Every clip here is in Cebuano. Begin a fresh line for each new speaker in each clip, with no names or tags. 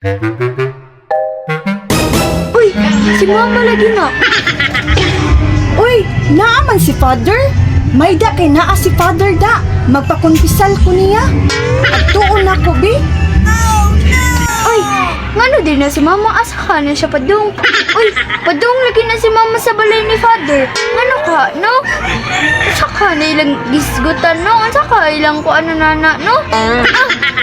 Uy, si Mama lagi na.
Uy, naa man si Father. May da kay naa si Father da. Magpakumpisal ko niya. Adtuon nako, bi.
Uy, ngano din na si Mama, asa ka na siya padung? Uy, padung lagi na si Mama sa balay ni Father. Ngano ka, no? Unsa ka na ilang gisgutan, no? Unsa ka ilang ko ano nana, no? Ah,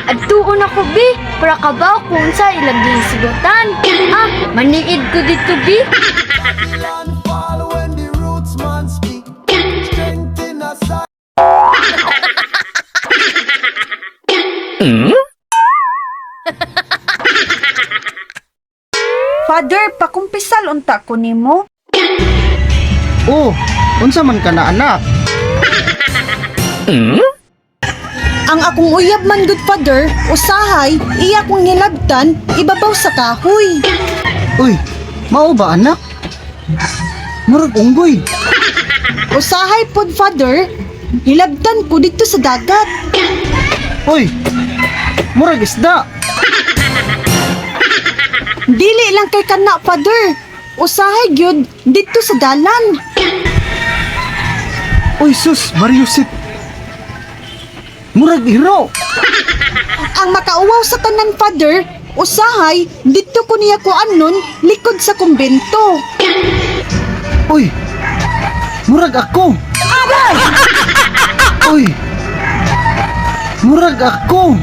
adtuon ako, bi. Para kabaw kung sa ilang gisgutan. Ah, maniid ko dito, bi.
Land fall when the roots man speak. Strength in a side.
Father, pakumpisal unta ko nimo.
Oh, unsa man ka na, anak?
Ang akong uyab man good, Father, usahay iya kong nilabtan ibabaw sa kahoy.
Uy, mao ba, anak? Murag unggoy.
Usahay pod, Father, nilabtan ko dito sa dagat.
Uy, murag isda.
Dili lang kay kana, Father. Usahay gyud dito sa dalan.
Uy, sus, Mariusip. Murag iro.
Ang makauwaw sa tanan, Father, usahay dito ko niya kuanon likod sa kumbento.
Uy, murag ako. Aray! Uy, murag ako.